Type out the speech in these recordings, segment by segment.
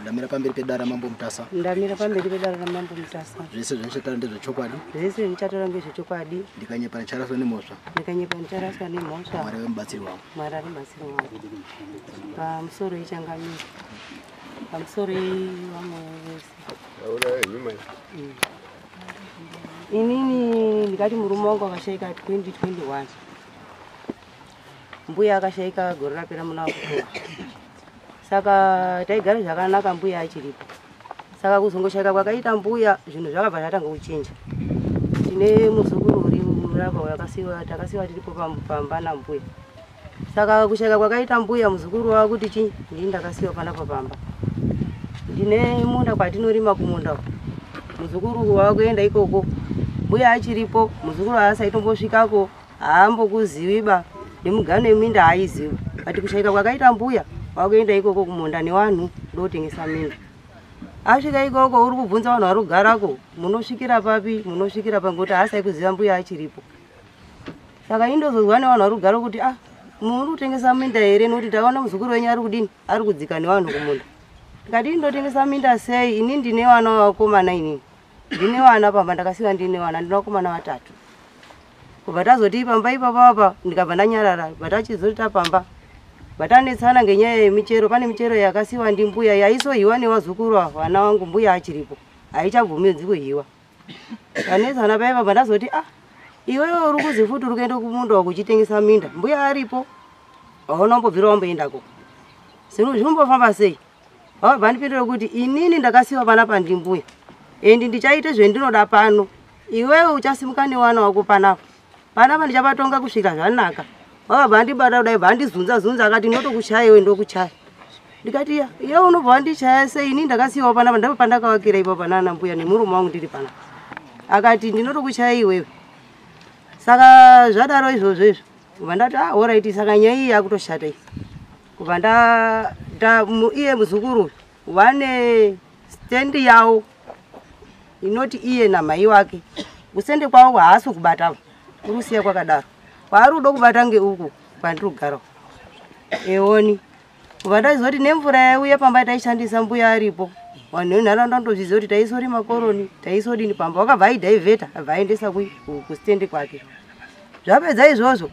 Ndamira pamberi pedare raMambo Mutasa. Ndamira pamberi pedare raMambo Mutasa. Zvese zvandichataura ndezvechokwadi. Zvese zvandichataura ndezvechokwadi. Ndikanyepa ndicharaswa nemhosva. Ndikanyepa ndicharaswa nemhosva. Mwari ave mubatsiri wangu. Mwari ave mubatsiri wangu. Pamusoro ichangamire. Pamusoro vamwe vese. Inini ndikati murume wangu akashaika 2021. Mbuya akashaika gore rapera muna October. Saka taigara zvakanaka mbuya achiripo. Saka kuzongoshaika kwakaita mbuya zvinhu zvakabva zvatanga kuchinja. Tine muzukuru uri murapa yakasiwa takasiwa tiripo pamba nambuya. Saka kushaika kwakaita mbuya muzukuru wakuti chi ndini ndakasiwa panapa pamba. Ndine munda kwatinorima kumunda. Muzukuru wakuenda ikoko. Mbuya achiripo, muzukuru haasaitombosvikako, haambokuziviba nemugano yeminda haaiziva. But kushaika kwakaita mbuya wakuenda ikoko kumunda nevanhu ndotengesa minda. Asvika ikoko uri kubvunza vanhu vari kugarako, munosvikira papi, munosvikira papi ngokuti haasai kuziva mbuya achiripo. Saka indozozwa nevanhu vari kugara kuti ah muri kutengesa minda here nokuti taona muzukuru wenyu ari kudini ari kudzika nevanhu kumunda. Ndikati ndotengesa minda sei ini ndine vana vakomana inini. Ndine vana pamba ndakasiwa ndine vana ndine vakomana vatatu. Kubva tazoti pamba ipapa apa ndikabva ndanyarara bva tachizoti tapamba. Vatanetsana ngenyaya yemichero pane michero yakasiwa ndimbuya yaisohiwa nevazukuru ava vana vangu mbuya achiripo haichabvumidzi kuhiwa. Tanetsana paya pabva ndazoti ah iwewe uri kuzi futi uri kuenda kumunda kuchitengesa minda mbuya aripo hauna kumbobvira wamboendako. Zvinhu zvinombofamba sei? Vabva vandipindura kuti inini ndakasiwa panapa ndimbuya endi ndichaite zvendinoda pano iwewe uchasimuka newana wako panapa panapa ndichapatonga kusvika zvanaka. Vakabva vandibata kudai vandizunza zunza akati ndinotokuchaya iwe ndokuchaya. Ndikati ya iwe unobva wandichaya sei ini ndakasiwa panapa ndipo pandakavakira ipapo nana mbuya nemurume wangu ndiri panapa. Akati ndinotokuchaya iwewe. Saka zvadaro izvozvo izvo kubva ndati ah alright saka nyaya iyi yakutoshata iyi. Kubva iye muzukuru vane stendi yawo inoti iye namai wake kusende kwavo haasi kubata kurusiya kwakadaro kwaari kuda kubata ngeuku kwandiri kugara eoni. Kubva ndazoti nemvura yaiuya pamba taishandisa mbuya aripo vanhu venharaunda ndozviziva kuti taisorima koroni taisodini pamba wakabva aidhaivheta abva aendesa kustendi kwake. Zvapedza izvozvo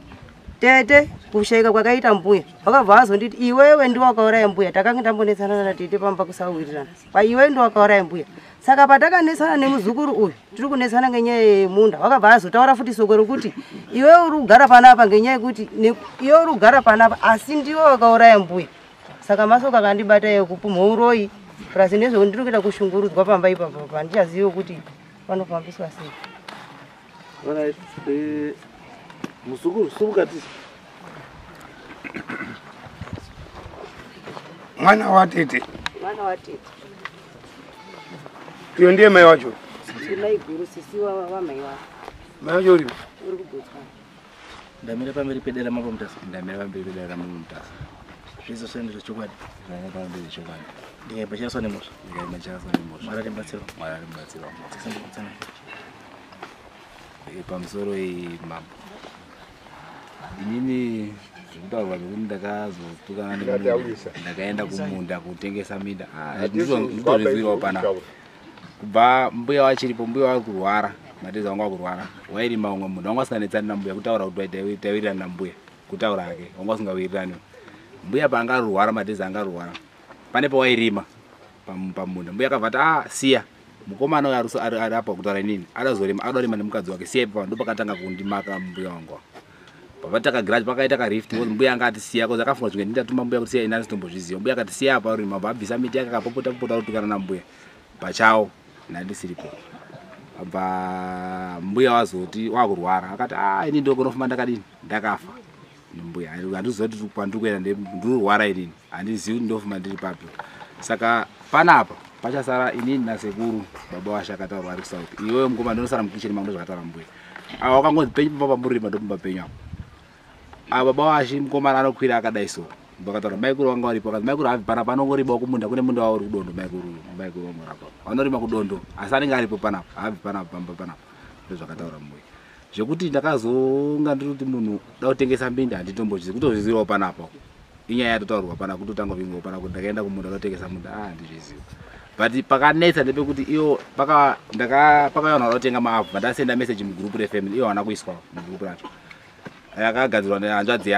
tete kushaika kwakaita mbuya vakabva vazonditi iwewe ndiwe wakauraya mbuya takanga tambonetsana natete pamba kusawirirana pa iwewe ndiwe wakauraya mbuya. Saka patakanetsana nemuzukuru uyu tiri kunetsana ngenyaya yemunda vakabva azotaura futi soko rekuti iwewe uri kugara panapa ngenyaya yekuti iwewe uri kugara panapa asi ndiwe wakauraya mbuya. Saka masoko akandibata ekupumha uroyi purasi nezvekuti ndiri kuita kushungurudzwa pamba ipapo handichazivi kuti panofambiswa sei. Alright, muzukuru sumukatisi. Mwana watete. Mwana watete. Iyo ndiye mai wacho. Mai guru sisi wamai wako. Mai wacho uripo? Uri kuBotswana. Ndamira pamberi pedare raMambo Mutasa. Ndamira pamberi pedare raMambo Mutasa. Zvese zvaenda zvechokwadi. Zvaenda pamberi zvechokwadi. Ndikaipa chiraswa nemhosva. Ndikaipa chiraswa nemhosva. Mwari ari mubatsiri. Mwari ari mubatsiri wangu. Pamusoro iyi mambo. Inini zvekutaurwa zvekuti ndakazotukana nemunhu ndakaenda kumunda kutengesa minda. Nditozvizwirawo panapa. Kubva mbuya wachiripo mbuya wari kurwara matezi wangu akurwara wairima umwe munhu wanga usinganetsani nambuya kutaura kuti taiwirirana nambuya kutaura hake wanga usingawirirani. Mbuya paanga arurwara matezi anga arurwara pane pawairima pamunda mbuya akabva ati ah siya mukomana uyu ari apa kutaura inini adazorima adorima nemukadzi wake siya ipapo ndopakatanga kundimaka mbuya wangu. Pavataka garage pakaita ka rift because mbuya anga atisiya because akafunga zvimwe ndindatuma mbuya kuti siya ini anditombozviziva. Mbuya akati siya apa urima abvisa miti yake akapopota popota kutukana nambuya pachawo ndandisiripo. Abva mbuya wazoti wakurwara akati ah ini ndokonofuma ndakadini ndakafa mbuya handizivi kuti kwandiri kuenda ndirurwara inini handizivi kuti ndofuma ndiri papi. Saka panapa pachasara inini nasekuru baba washe akataurwa ari kuSouth iwewe mukoma ndinosara mukicheni mangu ndozvakataura mbuya. Ava wakangonzi penyu pamba pamurima ndopamba penyu apo. Ava baba washe mukomana anokwira akadai so vakataura maikuru vanga varipo akati maikuru habvi panapa anongorimawo kumunda kune munda wavo uri kudondo maikuru vamurapa vanorima kudondo asi anenge aripo panapa habvi panapa pamba panapa ndozvakataura mbuya. Zvekuti ndakazonga ndiri kuti munhu da kutengesa minda handitombozvizivi, kutozvizirawo panapa. Inyaya yatotaurwa pana kutotanga vingwa pana kuti ndakaenda kumunda kutengesa munda, handizvizivi. But pakanetsa ndepekuti iyo pakauya vanhu vada kutenga maavhu, vandasenda message mugroup refamily, iyo havana kuiswa mugroup racho. Yakagadzirwa nehanzvadzi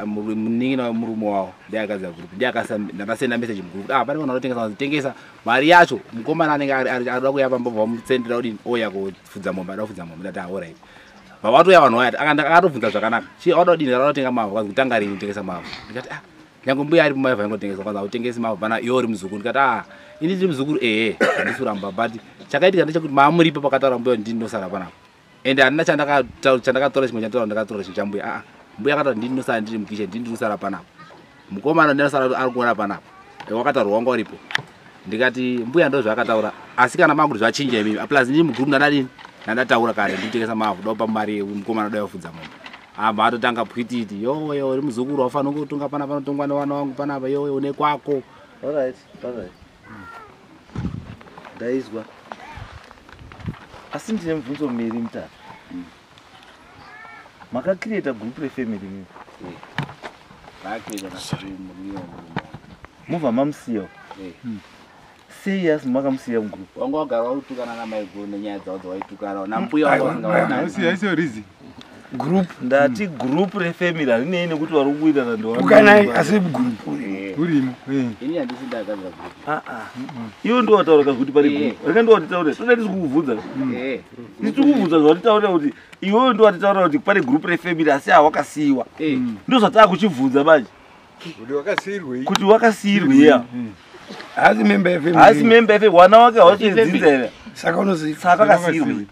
munin'ina wemurume wavo, ndiye akagadzira group, ndiye ndakasenda message mugroup kuti pane vanhu vanotengesa, tengesa mari yacho. Mukomana anenge arikuda kuuya pamba vamutsendera kudini, ouya kufudza mombe, ada kufudza mombe. Ndati alright. Vavatoya vanhu vaya, akatobvunza zvakanaka, chii auda kudini, arikuda kutenga mavhu. Kwanzi kutanga rini kutengesa mavhu? Ndikati nyange mbuya ari mumavhu aingotengesa. Kwanzi hautengesi mavhu pana iwe uri muzukuru. Ndikati ini ndiri muzukuru, ehe, handisi kuramba. But chakaitika ndechekuti maamuripo pakataura mbuya ndini ndinosara panapa. Ende handina chandakatora chimwe chandataura, ndakatora chinhu chambuya. Mbuya akataura ndini ndinosara ndiri mukitchen, ndini ndinosara panapa. Mukomana ndinosara ari kuona panapa. Wakataurwa wanga uripo. Ndikati mbuya ndo zvaakataura, asi kana makuti zvachinja imimi, plus ndini mugroup ndadadini ndandataura kare nditengesa mavhu, dopa mari mukomana doya kufudza mombe. Abva atotanga pwititi, yowe uri muzukuru wafanira kutonga panapa, panotongwa nevana vangu panapa, yowe une kwako. Alright, alright. Ndaizwa. Asi ndine mibvunzo miviri mitatu. Makacreata group refamily mimi. Mubva mamusiya. Sei asi makamusiya mugroup? Wanga wagara wautukana namaiguru nenyaya dzavo dzawaitukana nambuya wanga wasingaonani. Group ndati group refamily harinei nekuti vari kuwirirana ndiwanukanai, asi group urimo. Ini handisi ndagadzira group. Iwe ndiwo wataura kuti pane group. Rega ndiwo watitaurira. Toda tisi kukubvunza. Tisi kukubvunza zvatitaurira kuti iwewe ndiwo watitaurira kuti pane group refamily asi hawakasiyiwa. Ndizvo zvataakuchibvunza manje. Kuti wakasiyirwei? Kuti wakasiyirwei ya. Haasi member yefamily. Haasi member yefamily. Wana wake hawachidzinza here. Saka unoziva. Saka akasiyirwei.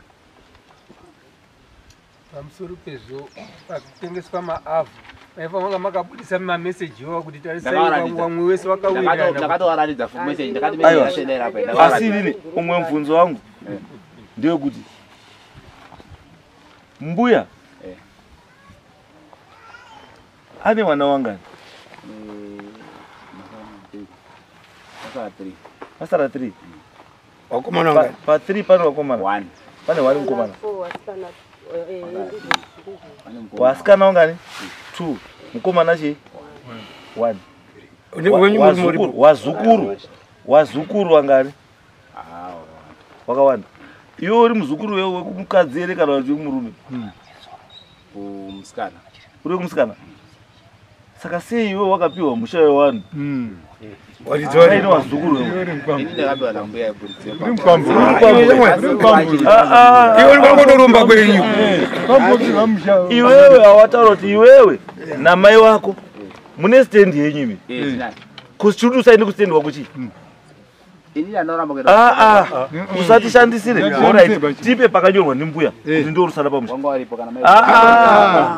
Pamusoro pezvo pakutengeswa maavhu maifanira makabudisa mameseji iwawo kuti tarisai wamwe wese wakawirirana. Ndakatovaratidza message, ndakati message yasendera apa. Asi inini umwe mubvunzo wangu ndewekuti mbuya ane wana wangani? Masara 3. Wakomana wangani? Pa 3 pane wakomana. 1. Pane 1 mukomana. Wasikana wangani? 2. Mukomana chi? 1. Wazukuru wangani? Wakawanda. Iwe uri muzukuru wekumukadzi here kana kuti wemurume? Kumusikana. Uri wekumusikana? Saka sei iwe wakapiwa musha wewanhu? Waine wazukuru wewe. Ini ndakapiwa nambuya yeburitse. Iwe uri kwenyu. Iwewe hawataura kuti iwewe namai wako mune stand yenyu imi. Kuchiri usaende kustand wako chii? Ini anoramba kuenda. Usatishandisire. Alright, tipe pakanyorwa ndimbuya kuti ndiwo rusara pamusha. Wanga waripo kana mai.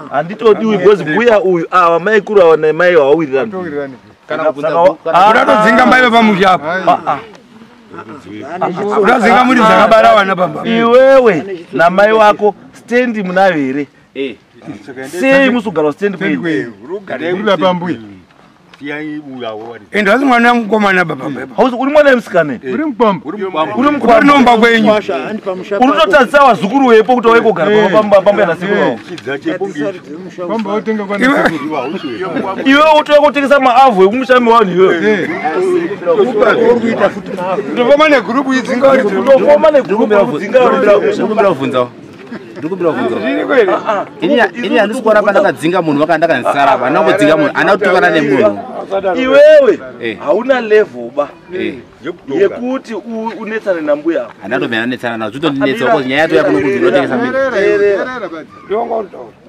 Handitodiwi because mbuya uyu ava maikuru ava namai hawawirirani. Kana kubvunza unatodzinga mai pamusha apa. Unadzinga muri dzakabara vana pamba. Iwewe namai wako stand munayo here? Sei musugara stand kwenyu? Ende asi mwana mukomana baba. Hausi uri mwana wemusikana? Uri mukwambo. Uri mukwambo. Unomba kwenyu. Unototadzisa wazukuru wepo kuti wauye kogara pambuya nasekuru wavo. Iwe utouya kutengesa maavhu ekumusha mewanhu iwewe. Kutofoma negroup idzinga uri. Kutofoma negroup idzinga uri. Ndikumbira kubvunzawo. Ndikumbira kubvunzawo. Ini handisi kuona pandakadzinga munhu vakandakanisara apa. Handina kudzinga munhu, handina kutukana nemunhu. Iwewe hauna level ba yekuti unetsane nambuya ako. Handina kutobvira ndanetsana nazvo, zvitondinetsawo because nyaya yatouya kuno kunzi unotengesa minda.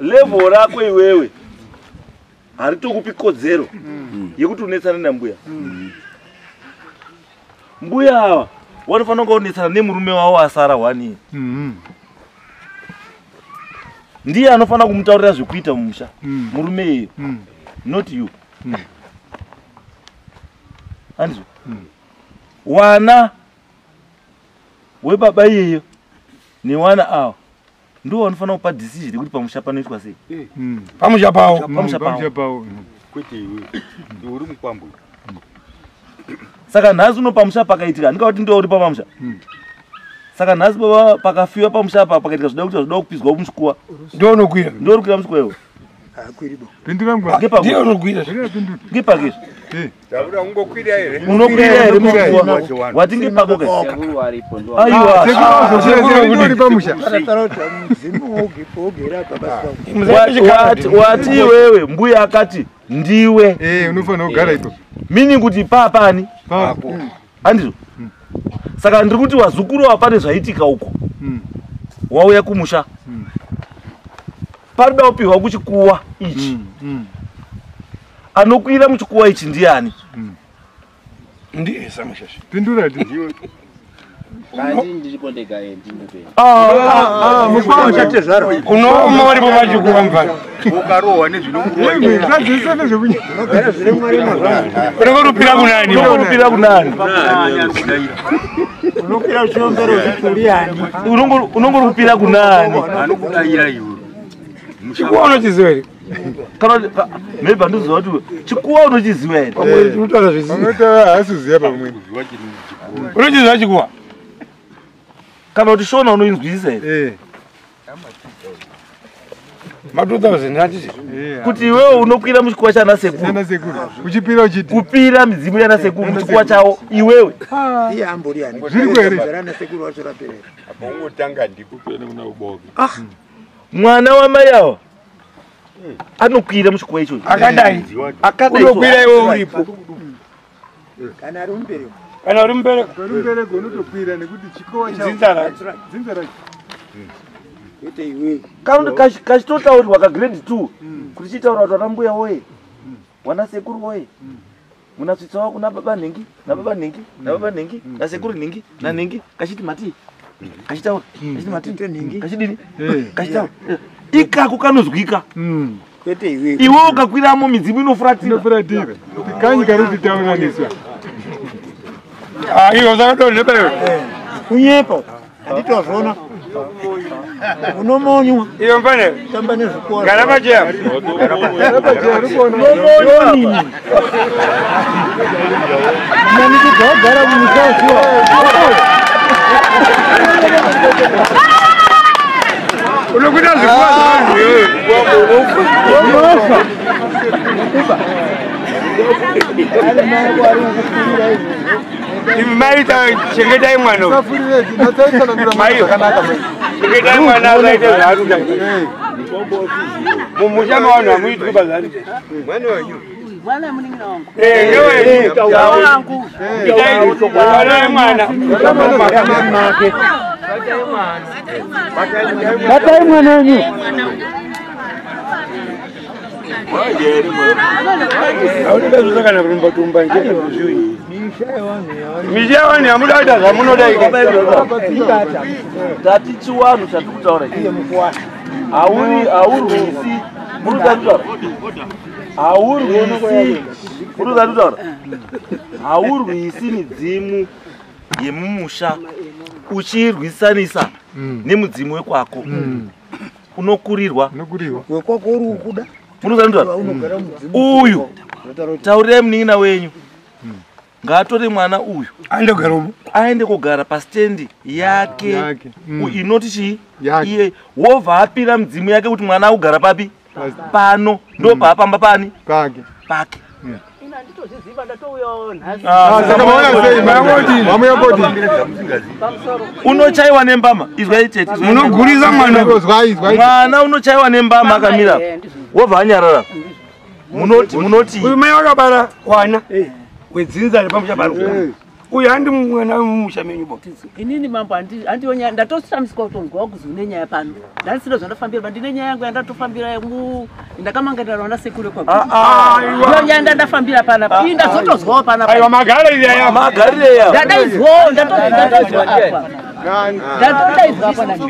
Level rako iwewe haritokupi kodzero yekuti unetsane nambuya. Mbuya ava vanofanira kunge unetsana nemurume wavo asara 1 year. Ndiye anofanira kumutaurira zvekuita mumusha. Murume iyeyo. Not you. Andizvo? Wana webaba iyeyo newana ava ndiwo vanofanira kupa decision yekuti pamusha panoitwa sei. Pamusha pawo. Pamusha pawo. Kwete iwe. Iwe uri mukwambo. Saka nhasi uno pamusha pakaitika, ndingati ndiwo uri pamusha. Saka nhasi baba pakafiwa pamusha apa pakaitika zvoda kuti zvoda kupizwa muchikuwa. Ndiwe unokwira. Ndiwe unokwira muchikuwa iwe. Pindura mngwa. Ndiwe unokwira. Ngepako izvi. Taura ungokwira here? Unokwira here muchikuwa? Wati ngepako ke? Sekuru varipo ndo Aiwa. Sekuru uri pamusha. Wati iwewe mbuya akati ndiwe. Unofanira kugara ipo. Meaning kuti paapani? Pako. Handizvo? Saka ndiri kuti wazukuru ava pane zvaitika uko. Wauya kumusha. Parida kupihwa kuchikuwa ichi. Anokwira muchikuwa ichi ndiani? Ndiye samushasha. Pindura ndiwe. Kandi ndiripo ndega ndinotoenda. Unooma waripo pachikuwa mfana. Ukarohwa nezvinokurova. Unongorupira kunani? Unongorupira kunani? Unokwira uchiombera uchituriani. Unongorupira kunani? Anokudaira iwe. Chikuwa unochiziva here? Kana maybe handiziva kuti chikuwa unochiziva here? Pamwe unotaura zvisizvo. Unotaura haasi pamwe. Unochiziva chikuwa? Kana kuti shona unoinzwisisa here? Ma 2000 handiti? Kuti iwewe unokwira muchikuwa chana sekuru. Chana sekuru. Uchipira uchiti. Kupira midzimu yana sekuru muchikuwa chawo iwewe. Iye ambori ani. Zviri kwere. Rana sekuru wacho raperera. Apa ungotanga ndipo kuenda kuna uboke. Mwana wamai ava anokwira muchikuwa ichocho. Akadai. Akadai. Unokwira iwe uripo. Kana ari mubereko. Kana uri mubereko. Uri mubereko unotokwira nekuti chikowa chawo. Dzinza racho. Dzinza racho. Kwete iwe. Kana kachitotaurirwa ka grade 2 kuti chitaura kuti wana mbuya woye. Wana sekuru woye. Munatsvitsa kuna baba nhingi, nababa nhingi, nababa nhingi, nasekuru nhingi, nanhingi, kachiti mati. Kachitaura, kachiti mati, kachidini, kachitaura. Ikako kanozwika. Kwete iwe. Iwe ukakwiramo midzimu inofuratira. Inofuratira. Kanyi kari kutitaura nesu. Ah, iwe usakadonhe iwe. Kunyepa. Handitozvona. Unomonywa. Iwe mfane. Tamba nezvikora. Gara pacheya. Gara pacheya uri kuona. Unomonywa. Manikidza wagara mumusha usiwa. Unokuita zvikuwa zvevanhu iwewe. Unofa. Imi mai chengetai mwana uyu. Mai, chengetai mwana asaite zvaari kuita. Mumusha mavanhu hamuitwi basa rite. Mwana munin'ina wangu. Ngewenyu. Wangu. Itai mwana mwana. Batai mwana wenyu. Hauna kana kurumba nje. Misha yevanhu yamuda kuita zvamunoda ike. Tati chiwanhu chatiri kutaura ichi. Haurwisi. Muri kutaura. Haurwisi. Muri kutaura. Haurwisi midzimu yemumusha uchirwisanisa nemudzimu wekwako. Unokurirwa. Unokurirwa. Wekwako uri ukuda. Muri kutaura. Unogara mudzimu. Uyu taurirai munin'ina wenyu. Ngaatore mwana uyu. Aende umu. Aende kugara pastendi yake. Inoti chii? Yake. Iye wobva apira midzimu yake kuti mwana akugara papi? Pano. Ndo paapamba pani? Pake. Pake. Ina handitozviziva ndatouyawo nhasi. Saka maona sei? Mamuya koti. Pamusoro. Unochaiwa nembama. Izwai tete. Munogurisa mwana. Izwai, izwai. Mwana unochaiwa nembama akamira. Wobva anyarara. Munoti munoti. Uyu mai wakabara wana wedzinza repamusha pari kugara. Uyu handi mwana wemumusha menyu bo. Inini mambo handiyo ndatosamiswa kutonzwa kuzi une nyaya pano. Ndandisina zvandafambira, ndine nyaya yangu yandatofambira ndakamanganirana nasekuru kwa. Ndiyo nyaya ndandafambira panapa. Iyi ndazotozwawo panapa. Aiwa magarire aya. Magarire aya. Ndadaizwawo, ndatozwa apa. Ndatodaidzwa apa nani.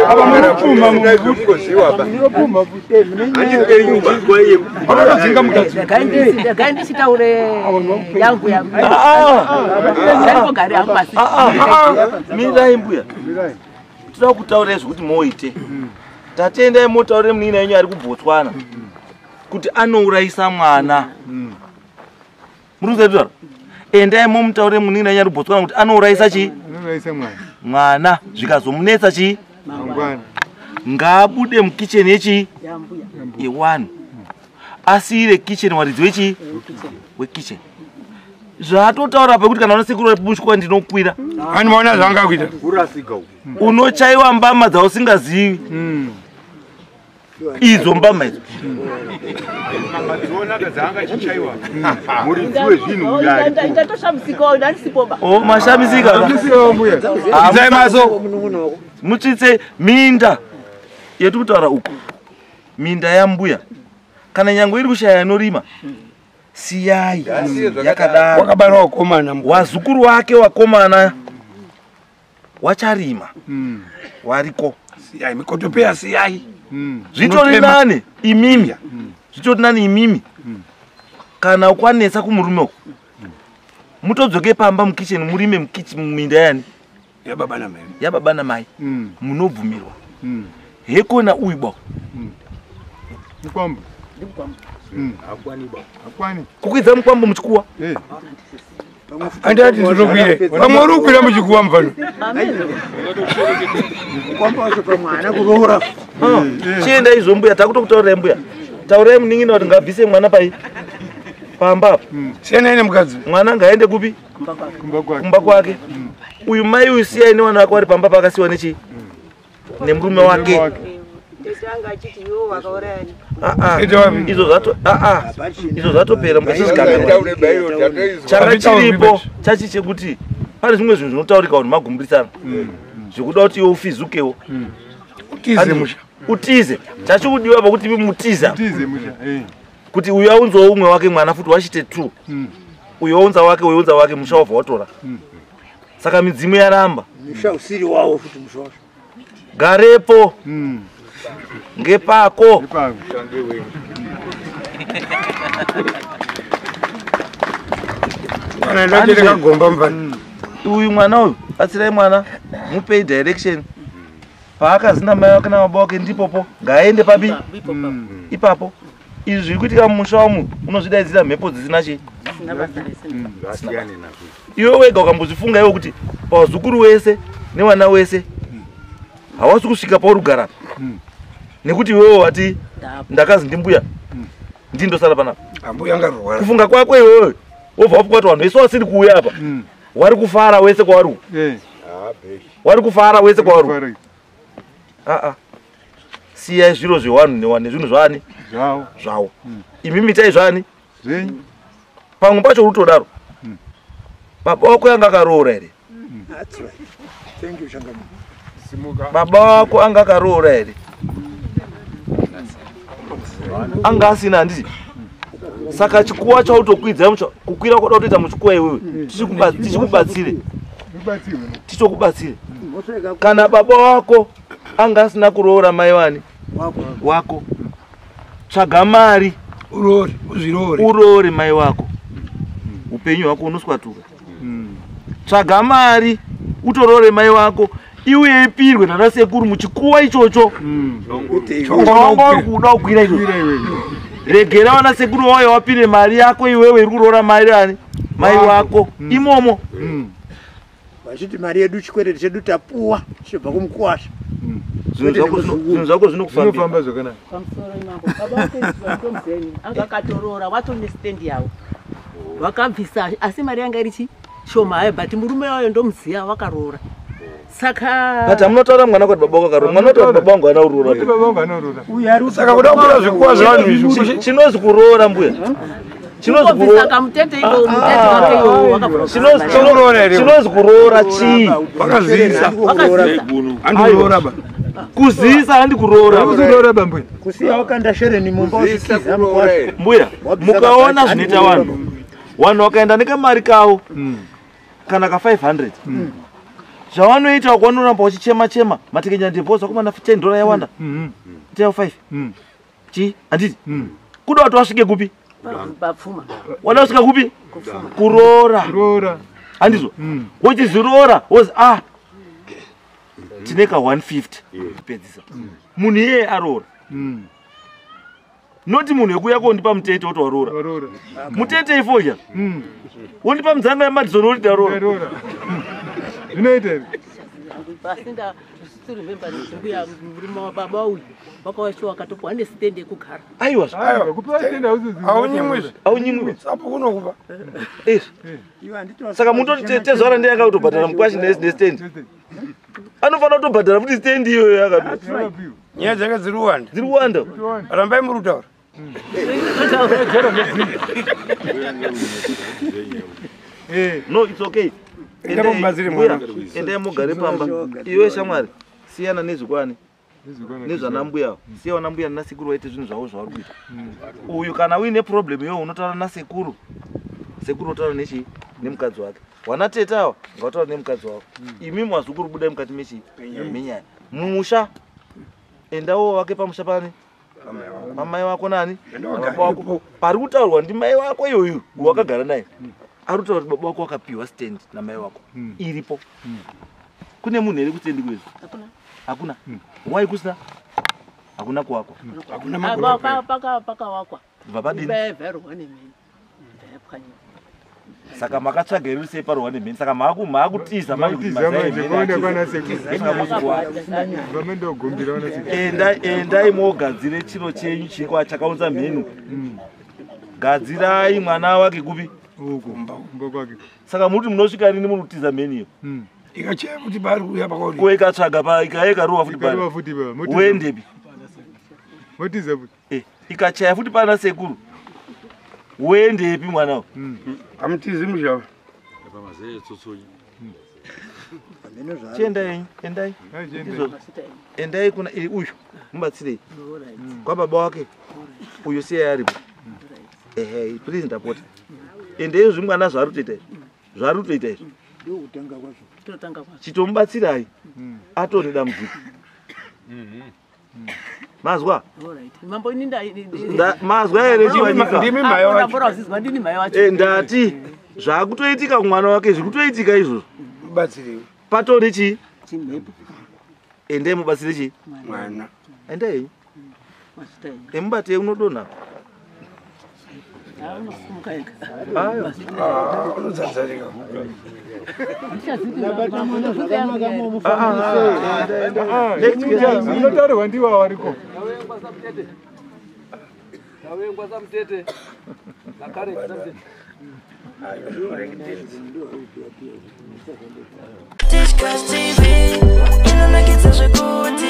Apa munopfuma mungoziwa ba. Handiperi nyumba. Vanotodzinga mukadzi. Regai ndichitaure yangu yangu. Ndandingogare hangu pasi. Mirai mbuya. Toda kutaura zvekuti moite. Tatendai motaurire munin'ina wenyu ari kuBotswana kuti anourayisa mwana. Muri kuzwa? Endai mumutaure munin'ina wenyu ari kuBotswana kuti anourayisa chii? Anourayisa mwana. Mwana zvikazomunetsa chii? Mangwana. Ngaabude mukicheni yechii? Yewanhu. Asiyire kicheni waridzi wechii? Wekicheni. Zvaatotaura pekuti kana unasekuru muchikuwa ndinokwira. Ani maona zvaanga kuita. Kurasika uku. Unochaiwa mbama dzausingazivi. Idzo mbama idzo. Muridzi wezvinhu uyu aripo. Ndatoshamisikawo ndandisipoba. Oh, mashamisika. Idzai maso. Mutsvitse minda yetiri kutaura uku. Minda yambuya. Kana nyangwe iri kushaya inorima. Siyai yakadaro. Wakabara wakomana. Wazukuru wake wakomana wacharima. Wariko. Siyai mikotopeya siyai. Zvitori nani imimi. Zvitori nani imimi. Kana ukwanetsa kumurume uku. Mutodzoke pamba mukicheni murime mukicheni muminda yani. Yababa namai. Yababa namai. Munobvumirwa. Hekona uyu ba. Mukwambo. Akwani. Kukwidza mukwambo muchikuwa. Andati ndinokwire. Pamwe uri kukwira muchikuwa mufano. Mukwambo wacho pamwe haana kuroora. Chienda izvo mbuya, takutokutaurirai mbuya. Taurai munin'ina kuti ngabvise mwana pai. Pamba apa. Siyanai nemukadzi. Mwana ngaende kupi? Kumba kwake. Kumba kwake. Uyu mai uyu siyai nevana vake vari pamba pakasiwa nechi? Nemurume wake. Tete anga achiti iwo wakaurayani. Izvo zvato izvo zvatopera mukachizvikanganwa. Changa chiripo chachi chekuti pane zvimwe zvinhu zvinotaurika vanhu magumburisana. Zvekuda kuti iwe ufizukewo. Utize musha. Utize. Chachikudiwa pakuti imi mutiza. Utize musha. Kuti uyu aunzawo umwe wake mwana futi wachite 2. Uyu aunza wake, uyu aunza wake, musha wabva watora. Saka midzimu yaramba. Musha usiri wawo futi musha wacho. Garepo. Ngepako. Kana ndachereka gomba mufano. Uyu mwana uyu, batsirai mwana, mupei direction. Paakazina mai wake nababa wake ndipopo, ngaaende papi? Ipapo. Izvi zviri kuitika mumusha umu, unozvidaidzira mhepo dzisina chii? Iwe wega ukambozvifunga iwe kuti pavazukuru wese nevana wese hawasi kusvika pauri kugara apa. Nekuti iwewe wati ndakazi ndimbuya ndindosara panapa. Ambuya angarwara. Kufunga kwako iwewe wobva wafunga kuti vanhu vese vasiri kuuya apa wari kufara wese kwavari uku. Wari kufara wese kwavari uku. Siyai zviro zvewanhu nezvinhu zvaani? Zvawo. Imi mitai zvaani? Zvenyu. Pamwe pacho uri kutodaro. Baba wako anga akaroora here? That's right. Thank you Changamire. Baba wako anga akaroora here? Anga asina handiti? Saka chikuwa chautokwidza kukwira kwada kutoita muchikuwa iwewe. Tichikubatsire. Tichokubatsire. Kana baba wako anga asina kuroora mai wani? Wako. Tsvaga mari. Uroore, uzviroore. Uroore mai wako. Upenyu hwako unoswatuka. Tsvaga mari utoroore mai wako. Iuye ipirwe nanasekuru muchikuwa ichocho. Chongo uri kuda kukwira ichocho. Regera vanasekuru vauye wapire mari yako iwewe iri kuroora mai ani? Mai wako. Imomo. Vachiti mari yedu chikwereti chedu tapuwa chibva kumukwasha. Zvinhu zvako zvinokufambira. Zvakanaka. Pamusoro imambo. Baba wake ndomuzeni anga akatoroora watone stand yavo. Wakabvisa asi mari yanga iri chi shoma hayo but murume wayo ndomuziya wakaroora. Saka But hamunotaura mwana kuti baba wako akaroora. Mwana kuti baba wangu haana kuroora. Baba wangu haana kuroora. Saka kuda kukwira zvikuwa zvevanhu izvi. Chinozi kuroora mbuya. Chinozi Kungobvisa kamutete iko mutete wake iwo wakabva. Chinozi kuroora chii? Wakazivisa. Wakazivisa. Andikuroora ba. Kuzivisa handi kuroora. Kuroora ba mbuya. Kusiya wakanda shereni mumba uchikiza mukwasha. Mbuya, mukaona zvinoita vanhu. Vanhu vakaenda nekamari kavo kana ka 500. Zvavanoita kwanoramba uchichema chema matekenya ndebhoza kumana 10 dollar yawanda. Tell 5. Chi handiti? Kuda kuti wasvike kupi? Bapfuma. Wada kusvika kupi? Kuroora. Kuroora. Handizvo? Wochiziroora wozi ah tine ka 150 kupedzisa. Munhu iyeye aroora. Noti munhu wekuuya kondipa mutete woti waroora. Mutete ifodya. Wondipa mudzanga yaMadison woti ndaroora. Zvinoita here? Asi ndasirememba mbuya murume wababa uyu wakawashiwa akatopuwa nesitendi yekugara. Aiwa. Aiwa, kupiwa stendi hauzizi. Aunyimwi. Aunyimwi. Sapo kunokupa. Izvi. Saka mutoti tezvara ndiye anga kutobhadhara mukwashi nestendi. Anofanira kutobhadhara futi stendi iyoyo yakapiwa. Nyaya dzake dziri kuwanda. Dziri kuwanda. Rambai muri kutaura. No, it's okay. Enda mubatsire mwana. Endai mugare pamba. Iwe shamwari, siyana nezvikwani. Nezvana mbuya. Siya vana mbuya nasekuru vaite zvinhu zvavo zvavari kuita. Uyu kana uine problem iyoyo unotaura nasekuru. Sekuru unotaura nechi nemukadzi wake. Wana tete ava ngavataura nemukadzi wavo. Imi mwazukuru budai mukati mechi menyaya. Mumusha endawo wake pamusha pani pamai wako nani baba wako pari kutaurwa ndimai wako iyoyu wakagara naye ari kutaura kuti baba wako wakapiwa stand namai wako iripo. Kune munhu here kustendi kwezvi? Hakuna. Wai kusina? Hakuna kuwakwa. Pakawakwa. Bva padini? Imba yaivhairwa nemheni. Yapwanyiwa. Saka makatsvaga here sei parohwa nemheni? Saka maakutiza manje kuti Maakutiza mazai manje, emheni kuenda atiza. kwana sekuru. Saka musi Vamendogumbira vana sekuru. Endai mogadzire chiro chenyu chikwa chakaunza mhenu. Gadzirai mwana wake kupi? Uko. Kumba kwake. Saka muri kuti munosvika rini muri kutiza mheni iyo? Ikachaya kuti pari kuuya pakauri. Ko ikatsvaga pa ikauya ikarohwa futi Ikarohwa futi pa. Motiza. Uendepi? Motiza futi. Ikachaya futi pana sekuru. Uendepi mwana uyu? Amutizi musha. Chiendai, endai. Izvozvo. Endai kuna uyu, mubatsirei. Kwa baba wake. Uyu siyai aripo. Ehe, please ndapota. Endei zvimwana zvaari kutoita izvi. Zvaari kutoita izvi. Ndokutanga kwazvo. Totanga kwazvo. Chitomubatsirai. Atone dambudziko. Mazwa? Alright. Mambo ini Mazwa here Chiwanyika? Ndimi mai wacho. Ndambora kuzizwa ndini mai wacho. Ndati zvakutoitika kumwana wake zviri kutoitika izvozvo. Mubatsirei. Patone chii? Chimhepo. Endai mubatsire chii? Mwana. Endai. Mazvitai. Emubatei unodonha. Unosimuka ega. Aiwa. Unodzadzarika. Unotaurwa ndiwo wariko. Tawengwa samutete. Nakare samutete. Tichkach TV, inonakidza zvekuti.